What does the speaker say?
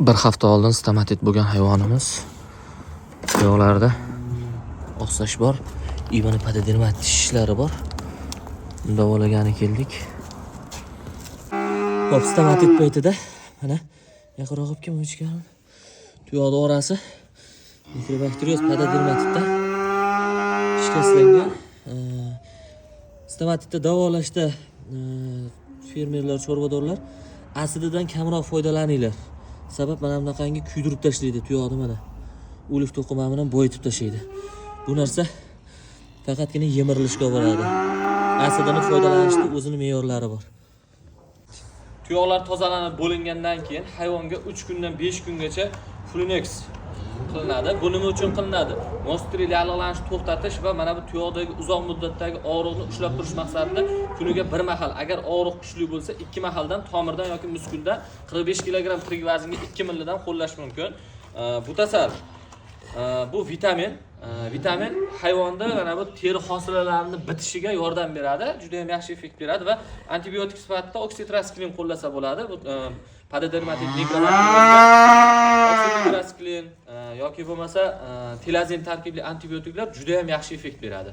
Bir hafta oldin stomatit bo'lgan hayvonimiz. Tuyoqlarida oqsash bor. Именно pododermatit shishlari bor. Davolagani keldik. Xo'p, stomatit paytida mana yaqinroq olib kelib ichgan. Tuyoqni orasi mikrobakterioz pododermatitdan shikastlangan. Stomatitni davolashda fermerlar, chorvadorlar asididan kamroq foydalaninglar. Sabab mana bunaqangi kuydirib tashlaydi tuyoqni mana. O'lik to'qima bilan boyitib tashlaydi. Bu narsa faqatgina yemirilishga olib boradi. Asidini foydalanishda o'zini me'yorlari bor. Tuyoqlar tozalanib bo'lingandan keyin hayvonga 3 kundan 5 kungacha Flunex qilinadi. Bu nima uchun qilinadi? Nostril yallig'lanishni to'xtatish va mana bu tuyoqdagi uzoq muddatdagi og'riqni ushlab turish maqsadida kuniga bir mahal, agar og'riq kuchli bo'lsa, ikki mahaldan tomirdan yoki muskuldan 45 kilogramm tirik vaznga 2 millidan qo'llash mumkin. Butasal bu vitamin. Vitamin hayvonda mana bu teri hosilalarini bitishiga yordam beradi, juda ham yaxshi effekt beradi va antibiotik sifatida oksitetrasiklin qo'llasa bo'ladi. Bu pododermatit, oksitetrasiklin yoki bo'lmasa telazin tarkibli antibiotiklar juda ham yaxshi effekt beradi.